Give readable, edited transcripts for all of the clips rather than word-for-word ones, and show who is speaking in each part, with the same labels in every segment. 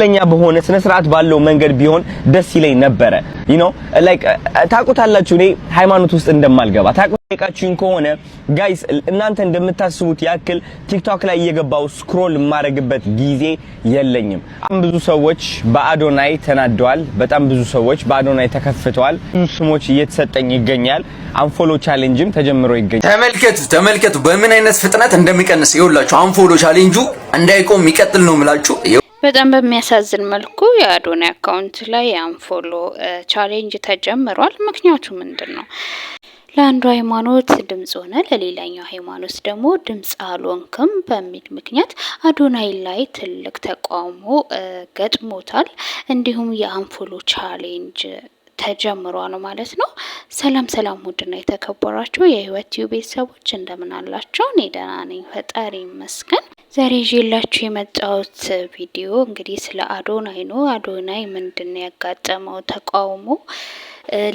Speaker 1: ትክክለኛ በሆነ ስነ ስርዓት ባለው መንገድ ቢሆን ደስ ይለኝ ነበረ። Like ታውቁታላችሁ፣ እኔ ሃይማኖት ውስጥ እንደማልገባ ታውቁታላችሁ። ከሆነ guys፣ እናንተ እንደምታስቡት ያክል ቲክቶክ ላይ እየገባው scroll የማደርግበት ጊዜ የለኝም። በጣም ብዙ ሰዎች በአዶናይ ተናደዋል። በጣም ብዙ ሰዎች በአዶናይ ተከፍተዋል። ብዙ ስሞች እየተሰጠኝ ይገኛል። Unfollow challenge ም ተጀምሮ ይገኛል።
Speaker 2: ተመልከቱ፣ ተመልከቱ በምን አይነት ፍጥነት እንደሚቀንስ ይኸውላችሁ። Unfollow challenge ኡ እንዳይቆም የሚቀጥል ነው የምላችሁ።
Speaker 3: በጣም በሚያሳዝን መልኩ የአዶናይ account ላይ የ unfollow challenge ተጀምሯል። ምክንያቱ ምንድን ነው? ለአንዱ ሃይማኖት ድምጽ ሆነ ለሌላኛው ሃይማኖት ደግሞ ድምጽ አልሆንክም በሚል ምክንያት አዶናይ ላይ ትልቅ ተቃውሞ ገጥሞታል። እንዲሁም የ unfollow challenge ተጀምሯል ማለት ነው። ሰላም ሰላም፣ ውድና የተከበራችሁ የህይወት ቲዩብ ቤተሰቦች፣ እንደምን አላችሁ? እኔ ደህና ነኝ፣ ፈጣሪ ይመስገን። ዛሬ ይዤላችሁ የመጣሁት ቪዲዮ እንግዲህ ስለ አዶናይ ነው። አዶናይ ምንድን ነው ያጋጠመው ተቃውሞ?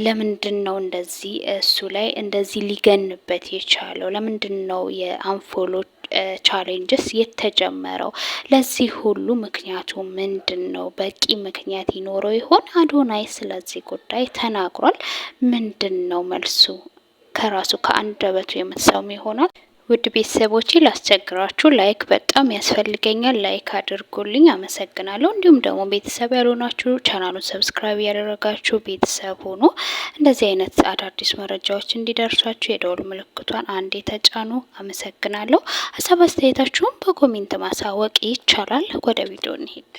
Speaker 3: ለምንድን ነው እንደዚህ እሱ ላይ እንደዚህ ሊገንበት የቻለው? ለምንድን ነው የ unfollow challenges የተጀመረው? ለዚህ ሁሉ ምክንያቱ ምንድን ነው? በቂ ምክንያት ይኖረው ይሆን? አዶናይ ስለዚህ ጉዳይ ተናግሯል። ምንድን ነው መልሱ? ከራሱ ከአንደበቱ የምትሰሙ ይሆናል። ውድ ቤተሰቦቼ፣ ላስቸግራችሁ፣ like በጣም ያስፈልገኛል። Like አድርጉልኝ፣ አመሰግናለሁ። እንዲሁም ደግሞ ቤተሰብ ያልሆናችሁ ቻናሉን subscribe ያደረጋችሁ ቤተሰብ ሆኖ እንደዚህ አይነት አዳዲስ መረጃዎች እንዲደርሷችሁ የደወል ምልክቷን አንዴ ተጫኑ። አመሰግናለሁ። ሀሳብ አስተያየታችሁን በ comment ማሳወቅ ይቻላል። ወደ ቪዲዮ እንሄድ።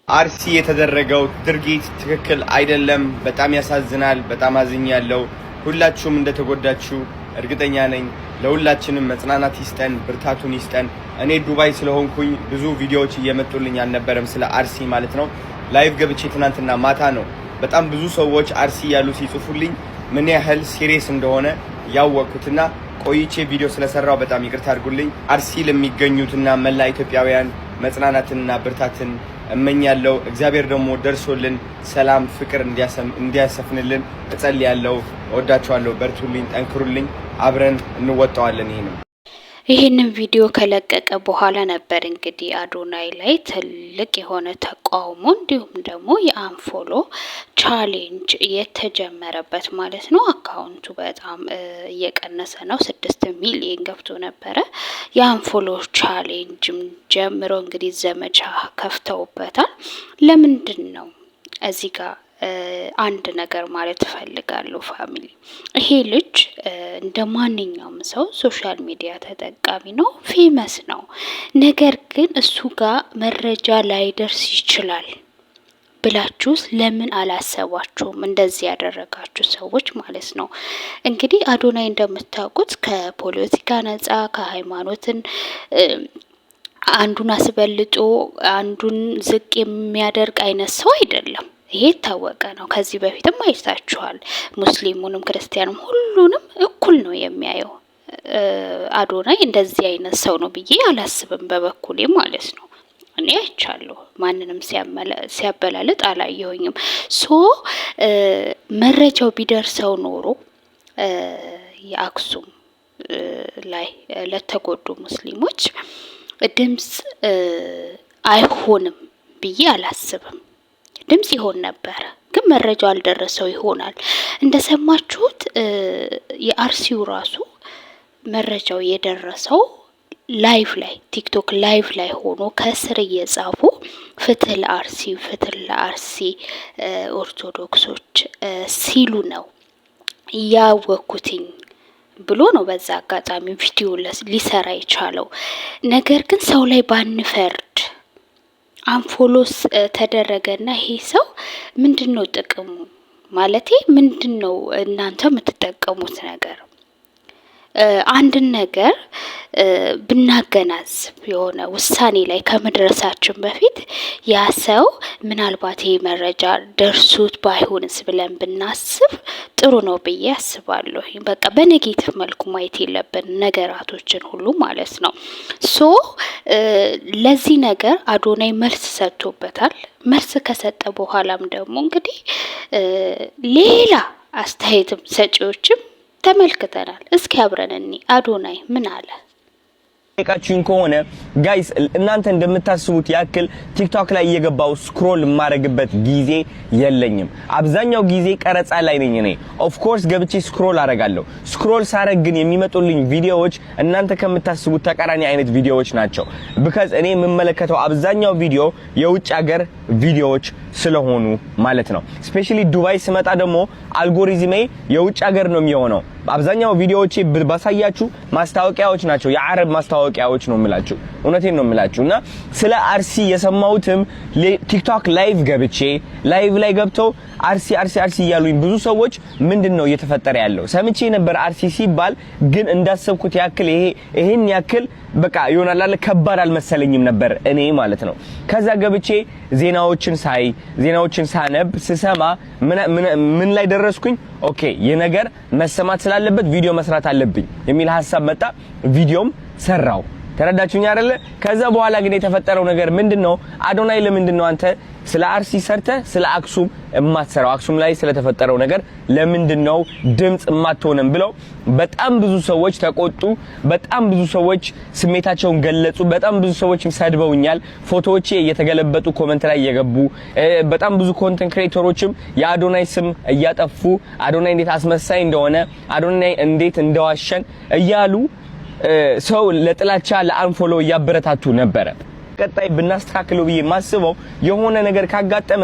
Speaker 1: አርሲ የተደረገው ድርጊት ትክክል አይደለም። በጣም ያሳዝናል። በጣም አዝኛለሁ። ሁላችሁም እንደተጎዳችሁ እርግጠኛ ነኝ። ለሁላችንም መጽናናት ይስጠን፣ ብርታቱን ይስጠን። እኔ ዱባይ ስለሆንኩኝ ብዙ ቪዲዮዎች እየመጡልኝ አልነበረም፣ ስለ አርሲ ማለት ነው። Live ገብቼ ትናንትና ማታ ነው በጣም ብዙ ሰዎች አርሲ ያሉ ሲጽፉልኝ ምን ያህል serious እንደሆነ ያወቅኩትና ቆይቼ ቪዲዮ ስለሰራው በጣም ይቅርታ አድርጉልኝ። አርሲ ለሚገኙትና መላ ኢትዮጵያውያን መጽናናትንና ብርታትን እመኛለሁ። እግዚአብሔር ደግሞ ደርሶልን ሰላም፣ ፍቅር እንዲያሰፍንልን እጸልያለሁ። እወዳችኋለሁ። በርቱልኝ፣ ጠንክሩልኝ። አብረን እንወጣዋለን። ይሄንም
Speaker 3: ይህንን ቪዲዮ ከለቀቀ በኋላ ነበር እንግዲህ አዶናይ ላይ ትልቅ የሆነ ተቃውሞ እንዲሁም ደግሞ የ unfollow challenge የተጀመረበት ማለት ነው። Account ኡ በጣም እየቀነሰ ነው። 6 ሚሊዮን ገብቶ ነበረ። የ unfollow challenge ም ጀምሮ እንግዲህ ዘመቻ ከፍተውበታል። ለምንድን ነው? እዚህ ጋር አንድ ነገር ማለት እፈልጋለሁ family። ይሄ ልጅ እንደ ማንኛውም ሰው social media ተጠቃሚ ነው፣ famous ነው። ነገር ግን እሱ ጋር መረጃ ላይደርስ ይችላል ብላችሁስ ለምን አላሰባችሁም? እንደዚህ ያደረጋችሁ ሰዎች ማለት ነው። እንግዲህ አዶናይ እንደምታውቁት ከፖለቲካ ነጻ፣ ከሃይማኖትን አንዱን አስበልጦ አንዱን ዝቅ የሚያደርግ አይነት ሰው አይደለም። ይሄ የታወቀ ነው። ከዚህ በፊትም አይታችኋል። ሙስሊሙንም ክርስቲያኑም ሁሉንም እኩል ነው የሚያየው። አዶናይ እንደዚህ አይነት ሰው ነው ብዬ አላስብም፣ በበኩሌ ማለት ነው። እኔ አይቻለሁ፣ ማንንም ሲያበላልጥ አላየሁኝም። So መረጃው ቢደርሰው ኖሮ የአክሱም ላይ ለተጎዱ ሙስሊሞች ድምጽ አይሆንም ብዬ አላስብም። ድምጽ ይሆን ነበረ፣ ግን መረጃው አልደረሰው ይሆናል። እንደሰማችሁት የአርሲው ራሱ መረጃው የደረሰው live ላይ፣ ቲክቶክ live ላይ ሆኖ ከስር እየጻፉ ፍትህ ለአርሲ፣ ፍትህ ለአርሲ ኦርቶዶክሶች ሲሉ ነው ያወኩትኝ ብሎ ነው በዛ አጋጣሚ ቪዲዮ ሊሰራ የቻለው። ነገር ግን ሰው ላይ ባንፈርድ፣ unfollow ተደረገና ይሄ ሰው ምንድን ነው ጥቅሙ? ማለቴ ምንድን ነው እናንተ የምትጠቀሙት ነገር? አንድን ነገር ብናገናዝብ፣ የሆነ ውሳኔ ላይ ከመድረሳችን በፊት ያ ሰው ምናልባት ይሄ መረጃ ደርሶት ባይሆንስ ብለን ብናስብ ጥሩ ነው ብዬ አስባለሁ። በቃ በ negative መልኩ ማየት የለብን ነገራቶችን ሁሉ ማለት ነው። So ለዚህ ነገር አዶናይ መልስ ሰጥቶበታል። መልስ ከሰጠ በኋላም ደግሞ እንግዲህ ሌላ አስተያየትም ሰጪዎችም ተመልክተናል። እስኪ አብረን እኒ አዶናይ ምን አለ?
Speaker 1: ጠይቃችሁኝ ከሆነ guys፣ እናንተ እንደምታስቡት ያክል ቲክቶክ ላይ እየገባው scroll የማደርግበት ጊዜ የለኝም። አብዛኛው ጊዜ ቀረጻ ላይ ነኝ እኔ። Of course ገብቼ scroll አደርጋለሁ። Scroll ሳረግ ግን የሚመጡልኝ ቪዲዮዎች እናንተ ከምታስቡት ተቃራኒ አይነት ቪዲዮዎች ናቸው። Because እኔ የምመለከተው አብዛኛው ቪዲዮ የውጭ ሀገር ቪዲዮዎች ስለሆኑ ማለት ነው። Especially ዱባይ ስመጣ ደግሞ አልጎሪዝሜ የውጭ ሀገር ነው የሚሆነው። አብዛኛው ቪዲዮዎቼ ባሳያችሁ ማስታወቂያዎች ናቸው፣ የአረብ ማስታወቂያዎች ነው የምላችሁ። እውነቴን ነው የምላችሁ። እና ስለ አርሲ የሰማሁትም ቲክቶክ live ገብቼ፣ live ላይ ገብተው አርሲ አርሲ አርሲ እያሉኝ ብዙ ሰዎች ምንድን ነው እየተፈጠረ ያለው ሰምቼ ነበር አርሲ ሲባል፣ ግን እንዳሰብኩት ያክል ይሄን ያክል በቃ ይሆናል አለ ከባድ አልመሰለኝም ነበር እኔ ማለት ነው። ከዛ ገብቼ ዜናዎችን ሳይ፣ ዜናዎችን ሳነብ፣ ስሰማ ምን ላይ ደረስኩኝ? Okay፣ ይህ ነገር መሰማት ስላለበት ቪዲዮ መስራት አለብኝ የሚል ሀሳብ መጣ። ቪዲዮም ሰራው። ተረዳችሁኝ አይደለ? ከዛ በኋላ ግን የተፈጠረው ነገር ምንድነው? አዶናይ ለምንድነው አንተ ስለ አርሲ ሰርተህ ስለ አክሱም የማትሰራው? አክሱም ላይ ስለተፈጠረው ነገር ለምንድነው ድምጽ የማትሆነን ብለው በጣም ብዙ ሰዎች ተቆጡ። በጣም ብዙ ሰዎች ስሜታቸውን ገለጹ። በጣም ብዙ ሰዎች ሰድበውኛል። ፎቶዎቼ እየተገለበጡ comment ላይ እየገቡ፣ በጣም ብዙ content creator ኦችም የአዶናይ ስም እያጠፉ፣ አዶናይ እንዴት አስመሳይ እንደሆነ፣ አዶናይ እንዴት እንደዋሸን እያሉ ሰው ለጥላቻ ለ unfollow እያበረታቱ ነበረ። ቀጣይ ብናስተካክለው ብዬ የማስበው የሆነ ነገር ካጋጠመ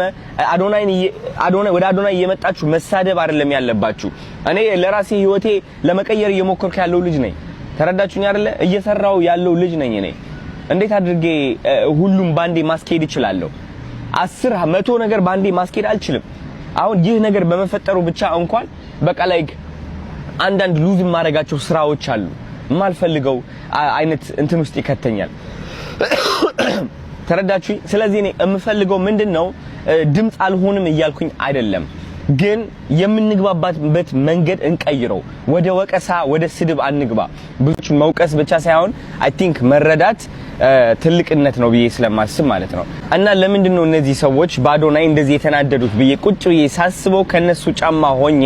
Speaker 1: አዶናይን አዶናይ ወደ አዶናይ እየመጣችሁ መሳደብ አይደለም ያለባችሁ። እኔ ለራሴ ህይወቴ ለመቀየር እየሞከርኩ ያለው ልጅ ነኝ። ተረዳችሁኝ አይደለ? እየሰራው ያለው ልጅ ነኝ እኔ። እንዴት አድርጌ ሁሉም ባንዴ ማስኬድ እችላለሁ? 10 100 ነገር ባንዴ ማስኬድ አልችልም። አሁን ይህ ነገር በመፈጠሩ ብቻ እንኳን በቃ like አንዳንድ lose የማደርጋቸው ስራዎች አሉ። የማልፈልገው አይነት እንትን ውስጥ ይከተኛል። ተረዳችሁኝ? ስለዚህ እኔ የምፈልገው ምንድን ነው፣ ድምፅ አልሆንም እያልኩኝ አይደለም፣ ግን የምንግባባበት መንገድ እንቀይረው። ወደ ወቀሳ፣ ወደ ስድብ አንግባ። ብዙ መውቀስ ብቻ ሳይሆን I think መረዳት ትልቅነት ነው ብዬ ስለማስብ ማለት ነው። እና ለምንድን ነው እነዚህ ሰዎች በአዶናይ እንደዚህ የተናደዱት ብዬ ቁጭ ብዬ ሳስበው፣ ከነሱ ጫማ ሆኜ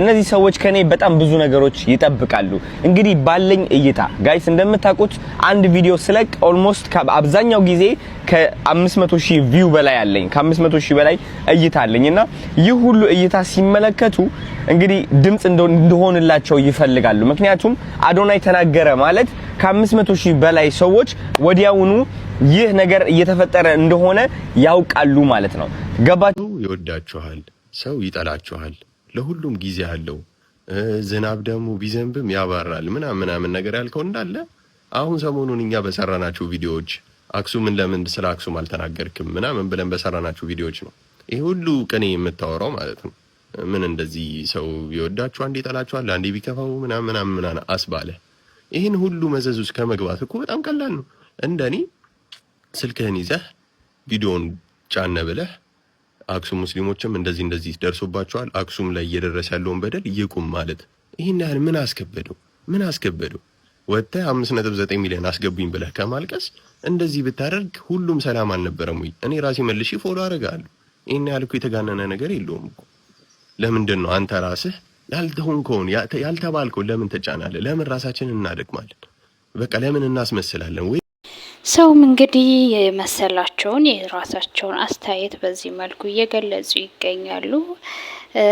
Speaker 1: እነዚህ ሰዎች ከኔ በጣም ብዙ ነገሮች ይጠብቃሉ። እንግዲህ ባለኝ እይታ guys፣ እንደምታውቁት አንድ ቪዲዮ ስለቅ almost አብዛኛው ጊዜ ከ500 ሺህ view በላይ አለኝ፣ ከ500 ሺህ በላይ እይታ አለኝ። እና ይህ ሁሉ እይታ ሲመለከቱ እንግዲህ ድምጽ እንደሆንላቸው ይፈልጋሉ። ምክንያቱም አዶናይ ተናገረ ማለት ከ500 ሺህ በላይ ሰዎች ወዲያውኑ ይህ ነገር እየተፈጠረ እንደሆነ ያውቃሉ ማለት ነው። ገባችሁ?
Speaker 4: ይወዳችኋል፣ ሰው ይጠላችኋል። ለሁሉም ጊዜ አለው። ዝናብ ደግሞ ቢዘንብም ያባራል ምናምን ምናምን ነገር ያልከው እንዳለ አሁን ሰሞኑን እኛ በሰራናቸው ቪዲዮዎች አክሱምን ለምን ስለ አክሱም አልተናገርክም ምናምን ብለን በሰራናቸው ቪዲዮዎች ነው ይሄ ሁሉ ቅኔ የምታወራው ማለት ነው። ምን እንደዚህ ሰው ይወዳችሁ አንዴ ይጠላችኋል፣ አንዴ ቢከፋው ምናምን ምናምን ምናምን አስባለ። ይህን ሁሉ መዘዝ ውስጥ ከመግባት እኮ በጣም ቀላል ነው። እንደኔ ስልክህን ይዘህ ቪዲዮን ጫነ ብለህ አክሱም ሙስሊሞችም እንደዚህ እንደዚህ ደርሶባቸዋል፣ አክሱም ላይ እየደረሰ ያለውን በደል ይቁም ማለት ይህን ያህል ምን አስከበደው? ምን አስከበደው? ወጥተህ 5.9 ሚሊዮን አስገቡኝ ብለህ ከማልቀስ እንደዚህ ብታደርግ ሁሉም ሰላም አልነበረም ወይ? እኔ ራሴ መልሼ follow አደርጋለሁ። ይህን ያህል እኮ የተጋነነ ነገር የለውም እኮ። ለምንድን ነው አንተ ራስህ ያልተሆንከውን ያልተባልከውን ለምን ትጫናለህ? ለምን ራሳችንን እናደክማለን? በቃ ለምን እናስመስላለን ወይ?
Speaker 3: ሰውም እንግዲህ የመሰላቸውን የራሳቸውን አስተያየት በዚህ መልኩ እየገለጹ ይገኛሉ።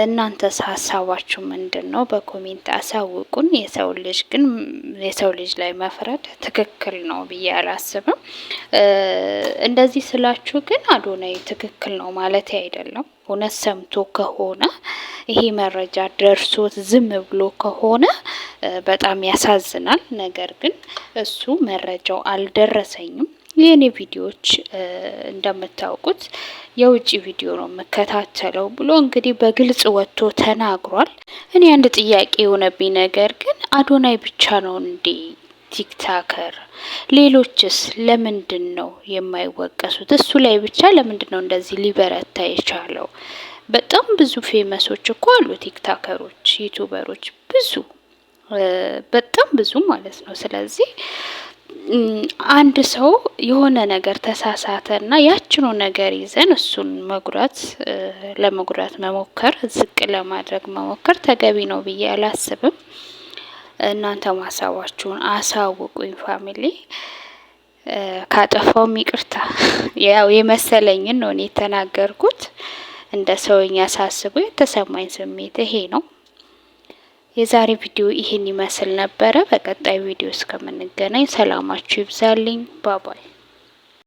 Speaker 3: እናንተስ ሀሳባችሁ ምንድን ነው? በ comment አሳውቁን። የሰው ልጅ ግን የሰው ልጅ ላይ መፍረድ ትክክል ነው ብዬ አላስብም። እንደዚህ ስላችሁ ግን አዶናይ ትክክል ነው ማለት አይደለም። እውነት ሰምቶ ከሆነ፣ ይሄ መረጃ ደርሶት ዝም ብሎ ከሆነ በጣም ያሳዝናል። ነገር ግን እሱ መረጃው አልደረሰኝም፣ የእኔ ቪዲዮዎች እንደምታውቁት የውጭ ቪዲዮ ነው የምከታተለው ብሎ እንግዲህ በግልጽ ወጥቶ ተናግሯል። እኔ አንድ ጥያቄ የሆነብኝ ነገር ግን አዶናይ ብቻ ነው እንዴ TikToker? ሌሎችስ ለምንድን ነው የማይወቀሱት? እሱ ላይ ብቻ ለምንድን ነው እንደዚህ ሊበረታ የቻለው? በጣም ብዙ famous ኦች እኮ አሉ፣ TikToker ኦች፣ YouTuber ኦች ብዙ፣ በጣም ብዙ ማለት ነው። ስለዚህ አንድ ሰው የሆነ ነገር ተሳሳተ እና ያችኑ ነገር ይዘን እሱን መጉዳት ለመጉዳት መሞከር፣ ዝቅ ለማድረግ መሞከር ተገቢ ነው ብዬ አላስብም። እናንተ ሀሳባችሁን አሳውቁኝ family። ካጠፋውም ይቅርታ፣ ያው የመሰለኝን ነው እኔ የተናገርኩት። እንደ ሰውኛ ሳስበው የተሰማኝ ስሜት ይሄ ነው። የዛሬ ቪዲዮ ይሄን ይመስል ነበረ። በቀጣይ ቪዲዮ እስከምንገናኝ ሰላማችሁ ይብዛልኝ። Bye bye።